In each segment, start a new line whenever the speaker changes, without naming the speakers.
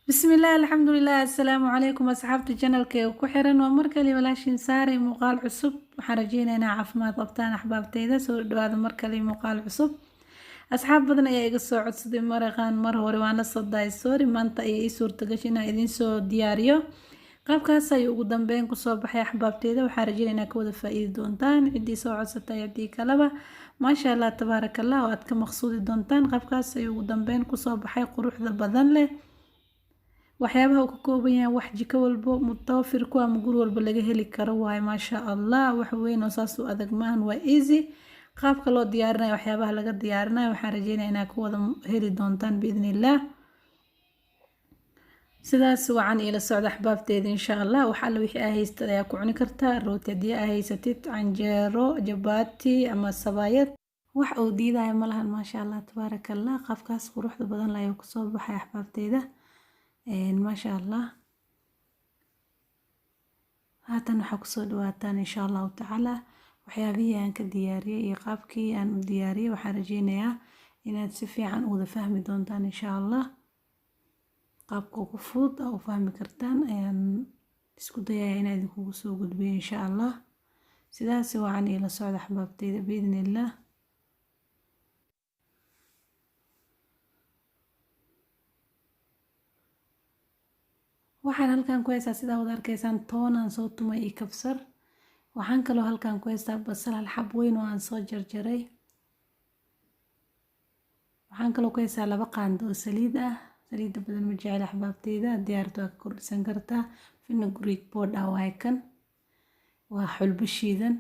Bismillaah, alxamdulilah, assalaamu calaykum asxaabta channelka ee ku xiran. Waa mar kale walaashin Saaray, muuqaal cusub. Waxaan rajeynaynaa caafimaad qabtaan axbaabteyda. Soo dhawaada mar kale muuqaal cusub. Asxaab badan ayaa iga soo codsaday maraqaan mar hore, waana soo daay, sorry. Maanta ayay ii suurtagashay inaan idiin soo diyaariyo. Qaabkaas ayuu ugu dambeyn kusoo baxay axbaabteyda. Waxaan rajeynaynaa ka wada faa-iidi doontaan, ciddii soo codsatay, haddii kaleba, maasha Allah, tabaaraka Allah, oo aad ka maqsuudi doontaan. Qaabkaas ayuu ugu dambeyn kusoo baxay quruxda badan leh. Waxyaabaha uu ka kooban yahay wax jiko walbo mutawafir ku ama guri walba laga heli karo waaye, maasha Allah. Wax weyn oo saas u adag maahan, waa easy qaabka loo diyaarinayo. Waxyaabaha laga diyaarinayo waxaan rajeynaya inaad ku wada heli doontaan biidni Illaah. Sidaas wacan ila socda axbaabteeda, insha Allah. Wax alla wixii aa haystad ayaa ku cuni kartaa: rooti haddii aa haysatid, canjeero, jabaati ama sabaayad, wax uu diidaya ma lahan, maasha Allah, tabaaraka Allah. Qaabkaas quruxda badan la ayuu kusoo baxay axbaabteeda, maasha Allah. Haatan waxaa kusoo dhawaataan, insha Allahu tacaala, waxyaabihii aan ka diyaariyey iyo qaabkii aan u diyaariyey. Waxaan rajeynayaa inaad si fiican u wada fahmi doontaan, insha Allah. Qaabka ugu fudud aa u fahmi kartaan ayaan isku dayaya inaan idinkugu soo gudbiyo, insha Allah. Sidaas wacan ila socda axbaabteyda, biidni Illaah. Waxaan halkan ku haystaa, sidaa wada arkaysaan, toon aan soo tumay iyo kabsar. Waxaan kaloo halkan ku haystaa basal hal xab weyn oo aan soo jarjaray. Waxaan kaloo ku haystaa 2 qaando oo saliid ah. Saliidda badan ma jecel axbaabteyda, haddii aad rabto waa ka kordhisan kartaa. Fenugreek powder waaye kan, waa xulbo shiidan,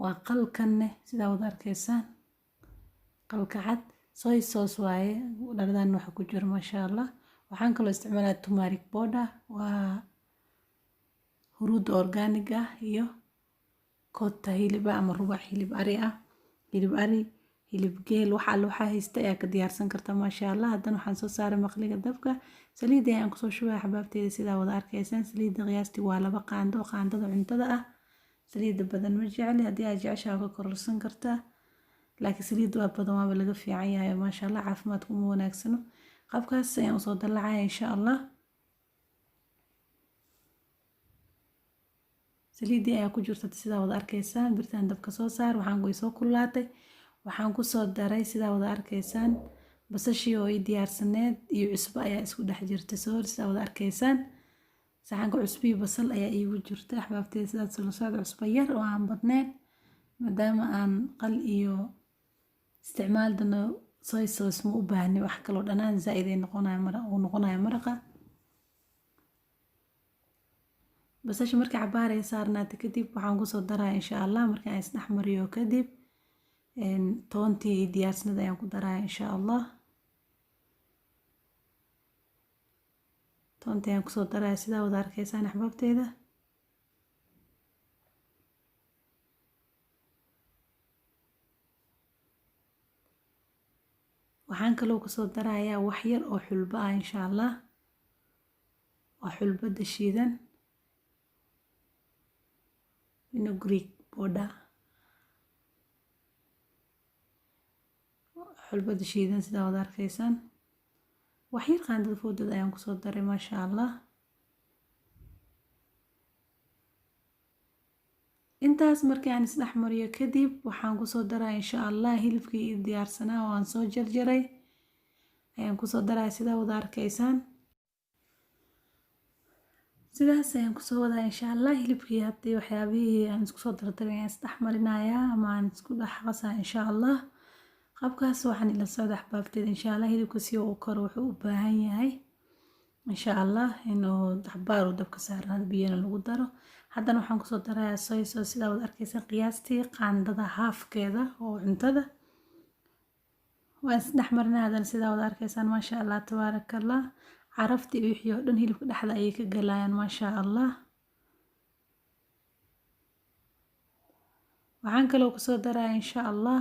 waa qalkanne, sidaa wada arkaysaan, qalka cad. Soy sauce waaye dhaladan waxa ku jiro, maasha Allah. Waxaan kaloo isticmaalaa turmeric powder, waa huruud organic ah, iyo koota hilib ah ama rubac hilib ari ah, hilib ari, hilib geel, wax alla waxaa haysta ayaa ka diyaarsan karta, maasha Allah. Haddana waxaan soo saaray maqliga dabka, saliidda ayaan kusoo shubay axbaabteeda, sidaa wada arkaysaan. Saliidda qiyaastii waa 2 qaando oo qaandada cuntada ah. Saliidda badan ma jecli, haddii aad jeceshahay waa ka kororsan kartaa, laakiin saliidda waa badan waaba laga fiican yahay, maasha Allah, caafimaadku uma wanaagsano. Qaabkaas ayaan usoo dallacaya, insha Allah. Saliiddii ayaa ku jirta, sidaa wada arkaysaan. Birtaan dabka soo saar, waxaan way soo kululaatay. Waxaan kusoo daray, sidaa wada arkaysaan, basashii oo ii diyaarsaneed iyo cusbo ayaa isku dhex jirta soo, sidaa wada arkaysaan. Saxanka cusbo iyo basal ayaa iigu jirta axbaabteeda, sidaas la socda. Cusbo yar oo aan badnayn, maadaama aan qal iyo isticmaal doono soy sauce, ma u baahni wax kaloo dhanaan zaaid ay noqonayo mara uu noqonayo maraqa. Basasha markii cabaar ay saarnaata kadib, waxaan kusoo daraya, insha Allah, markii aan isdhex mariyo kadib, toontii iyo diyaarsanada ayaan ku daraya, insha Allah. Toontii ayaan kusoo daraya, sidaa wada arkaysaan axbaabteeda. Waxaan kaloo kusoo darayaa wax yar oo xulbo ah, insha Allah. Waa xulbada shiidan, fenugreek powder, xulbada shiidan, sidaa wada arkaysaan. Wax yar qaandada foodada ayaan kusoo daray, maasha Allah. Intaas markii aan isdhex mariyo kadib, waxaan kusoo daraya, insha Allah, hilibkii ii diyaarsanaa oo aan soo jarjaray ayaan kusoo daraya, sidaa wada arkaysaan. Sidaas ayaan kusoo wadaa, insha Allah. Hilibkii haddii waxyaabihii aan isku soo dardaray ayaan isdhex marinayaa ama aan isku dhex qasaa, insha Allah. Qaabkaas waxaan ila socda axbaabteeda, insha Allah. Hilibka si uu karo wuxuu u baahan yahay, insha Allah, inuu xabaar uu dabka saarnaado, biyana lagu daro. Haddana waxaan kusoo darayaa soy sauce, sidaa wada arkaysaan, qiyaastii qaandada haafkeeda oo cuntada. Waan isdhex marinaa haddana, sidaa wada arkaysaan, maasha Allah, tabaaraka Allah. Caraftii iyo wixii oo dhan hilibka dhexda ayay ka galayaan, maasha Allah. Waxaan kaloo kusoo darayaa, insha Allah,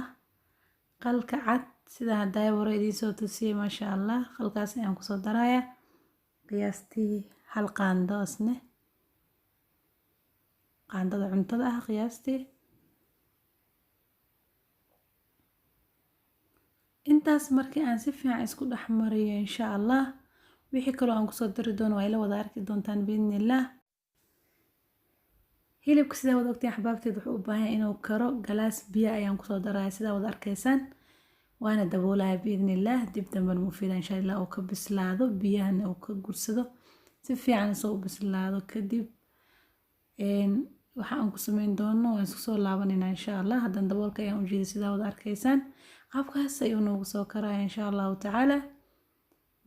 qalka cad, sida hadaya hore idiin soo tusiyey, maasha Allah. Qalkaas ayaan kusoo darayaa qiyaastii hal qaando, isne qaandada cuntada ah qiyaastii. Intaas markii aan si fiican isku dhex mariyo, insha Allah, Wixii kaloo aan kusoo dari doono waa ila wada arki doontaan biidnillaah. Hilibka sidaa wada ogtiin axbaabteed wuxuu u baahan yahay inuu karo. Galaas biyo ayaan kusoo daraya sidaa wada arkaysaan, waana daboolaya biidnillaah. Dib dambena mufiida insha Allah uu ka bislaado, biyahana uu ka gursado si fiican soo u bislaado. Kadib waxa aan ku sameyn doono waan isku soo laabanayna insha Allah. Haddana daboolka ayaan u jeeday sidaa wada arkaysaan, qaabkaas ayuu noogu soo karaya insha Allahu tacaala.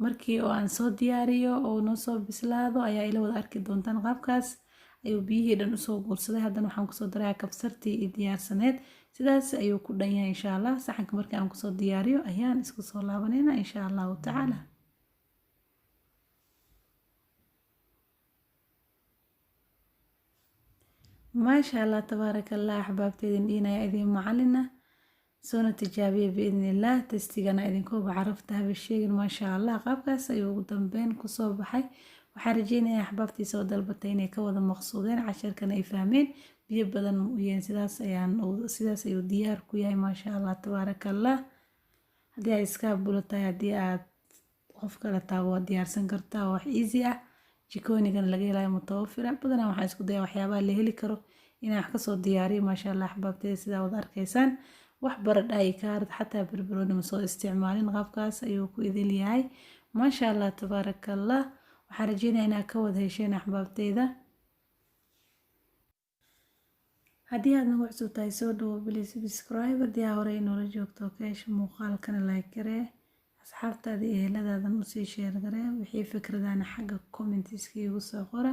Markii oo aan soo diyaariyo oo noo soo bislaado ayaa ila wada arki doontaan. Qaabkaas ayuu biyihii dhan usoo guursaday. Haddana waxaan kusoo darayaa kabsartii iyo diyaarsaneed. Sidaas ayuu ku dhan yahay insha Allah. Saxanka markii aan kusoo diyaariyo ayaan isku soo laabanayna insha Allahu tacaala. Maasha Allah tabaaraka Allah, axbaabteedin dhiinaya idin macalina, soona tijaabiya biidnillaah. Testigana idinkooba carafta haba sheegin. Maasha Allah, qaabkaas ayuu ugu dambeyn kusoo baxay. Waxaan rajeynayaa axbaabtii soo dalbatay inay ka wada maqsuudeen, casharkana ay fahmeen. Biyo badan ma u yeelin, sidaas ayuu diyaar ku yahay. Maasha Allah tabaaraka Allah. Haddii aad iska bulo tahay, haddii aad qof kale taabo, waad diyaarsan kartaa. Waa wax easy ah, jikoonigana laga helayo, mutawafira. Badanaa waxaan isku dayaa waxyaabaha la heli karo inaan wax kasoo diyaariyo. Maasha Allah axbaabteeda, sidaa wada arkaysaan, wax baradha iyo kaarad xataa barbarooni ma soo isticmaalin. Qaabkaas ayuu ku idil yahay. Maasha Allah tabaaraka Allah. Waxaan rajeynayaa inaad ka wada hesheen axbaabteyda. Haddii aad nagu cusub tahay, soo dhawo, please subscribe. Haddii aa horey inoola joogto, ka hesho muuqaalkana like garee, asxaabtaada iyo eheladaadana usii share garee. Wixii fikradana xagga commentiska igu soo qora.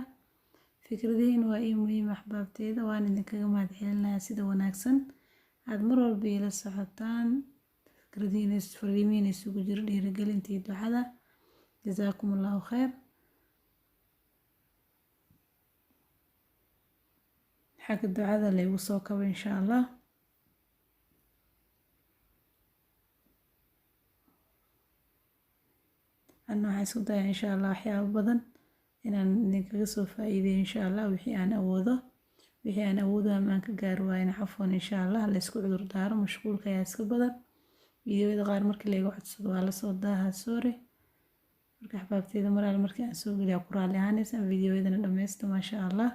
Fikradihiin waa ii muhiim axbaabteyda. Waan idinkaga mahad celinayaa sida wanaagsan aad mar walba iila socotaan. Fikradihiina, fariimihiina isugu jiro dhiirigelinta iyo ducada, jazaakum Allahu khayr. Xagga ducada laygu soo kabo insha Allah. Anna waxaan isku dayaa insha Allah waxyaabo badan inaan idinkaga soo faa'iideeyo insha Allah, wixii aan awoodo. Wixii aan awoodo ama aan ka gaari waayana, cafwan, insha Allah la isku cudur daaro. Mashquulka ayaa iska badan. Fiidiyoyada qaar markii layga codsado waa lasoo daahaa, sorry. Marka axbaabteyda, mar alle markii aan soo geliya ku raalli ahaanaysaan. Fiidiyoyadana dhammaysta, maasha Allah,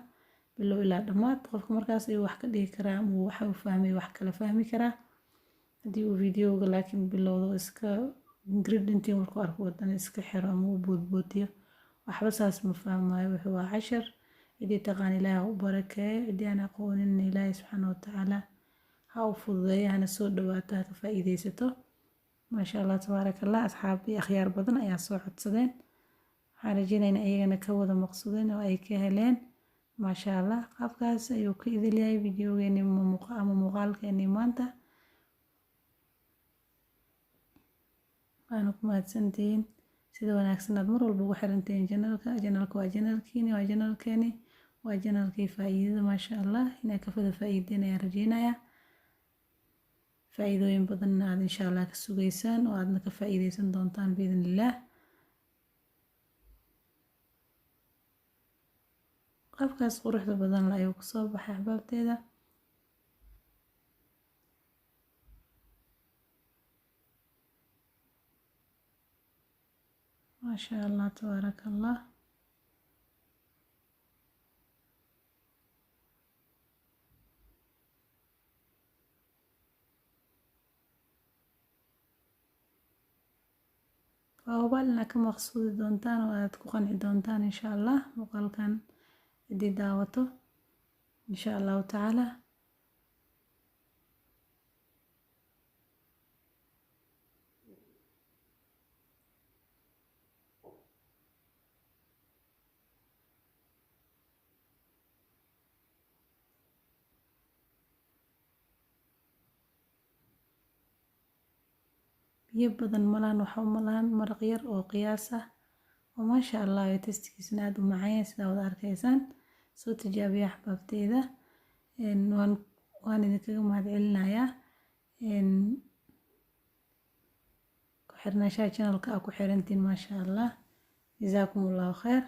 bilow ilaa dhammaad. Qofka markaas ayuu wax ka dhigi karaa ama uu waxa uu fahmay wax kala fahmi karaa. Haddii uu videoga laakiin bilowdo, iska ingredientii markuu arko wadana iska xiro ama uu boodboodiyo, waxba saas ma fahmayo. Wuxuu waa cashar. Cidii taqaan Ilaahay ha u barakeeyo, cidii aan aqoonin Ilaahay subxaana watacaala ha u fududeeyo, hana soo dhawaato, ha ka faa'iidaysato. Maasha Allah tabaaraka Allah. Asxaab iyo akhyaar badan ayaa soo codsadeen. Waxaan rajeynaya in iyagana ka wada maqsudeen oo ay ka heleen. Maasha Allah, qaabkaas ayuu ka idil yahay videogeeni ama muuqaalkeeni maanta. Waana ku mahadsantihiin sida wanaagsan aad mar walba ugu xirantihiin channelka. Channelka waa channelkiini, waa channelkeeni, waa channelkii faa'iidada. Maasha Allah, inaad ka wada faa'iideen ayaan rajeynayaa. Faa'iidooyin badanna aad insha Allah ka sugaysaan oo aadna ka faa'iideysan doontaan biidnillaah. Qaabkaas quruxda badan la ayuu kusoo baxay axbaabteeda. Maasha Allah tabaaraka Allah. Waa hubaal inaad ka maqsuudi doontaan oo aad ku qanci doontaan insha Allah muuqaalkan ciddii daawato insha Allahu tacaala. Biyo badan malahan, waxa malahan, maraq yar oo qiyaas ah oo maasha Allah tastigiisana aada u macaan yahay sidaa wada arkaysaan. Soo tijaabiya axbaabteyda. Waan idinkaga mahad celinayaa ku xirnaanshaha channelka aa ku xirantiin. Maasha Allah, jazaakum Allahu khayr.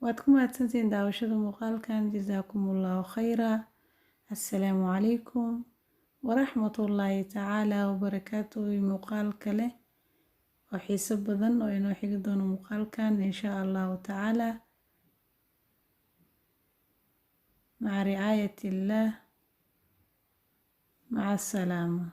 Waad ku mahadsantihiin daawashada muuqaalkan. Jazaakum Allahu khayra. Assalaamu calaykum Waraxmatullaahi tacaala wabarakaatuhu. Muuqaal kale oo xiiso badan oo inoo xigi doono muuqaalkan, insha Allahu tacaala, maca ricaayat illaah. Maca asalaama.